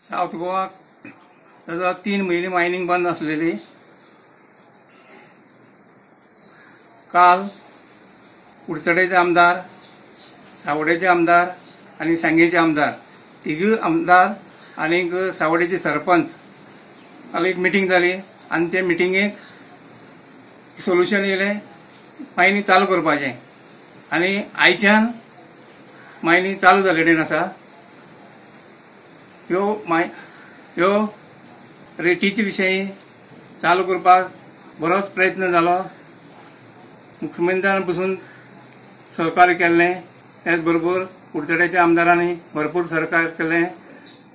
South Goa 3 म्हयने mining बंद आसलेली. काल कुडचडेचे आमदार, सावडेचे आमदार आनी सांगेचे आमदार, तिगूय आमदार आनीक सावडेचे सरपंच काल एक मिटींग जाली आनी ते मिटिंगेक सोल्युशन येयलें मायनिंग चालू करपाचें आनी आयच्यान मायनिंग चालू जाल्ले आसा. ह्यो रेटीचे विशयी चालू करपाक बरोच प्रयत्न जालो. मुख्यमंत्र्यान बसून सहकार्य केल्लें, त्याच बरोबर कुडचड्याच्या आमदारांनी भरपूर सहकार्य केलें.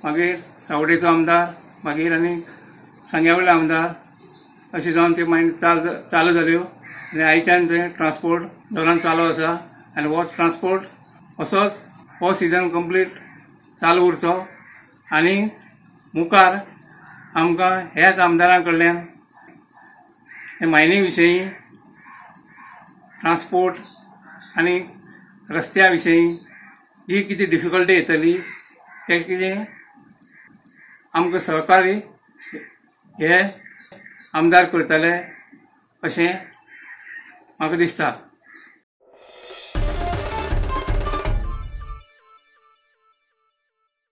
मागीर सावडेचो आमदार, मागीर आनी सांग्या वयलो आमदार, अशें जावन त्यो मागीर चालू जाल्यो आनी आयच्यान ते ट्रान्सपोर्ट जोरान चालू आसा आनी हो ट्रान्सपोर्ट असोच हो सिजन कंप्लीट चालू उरचो आनी मुखार आमकां ह्याच आमदारां कडल्यान हे मायनिंग विशयी, ट्रान्सपोर्ट आनी रस्त्या विशयी जी कितें डिफिकल्टी येतली ते कितें आमकां सहकार्य हे आमदार करतले अशें म्हाका दिसता.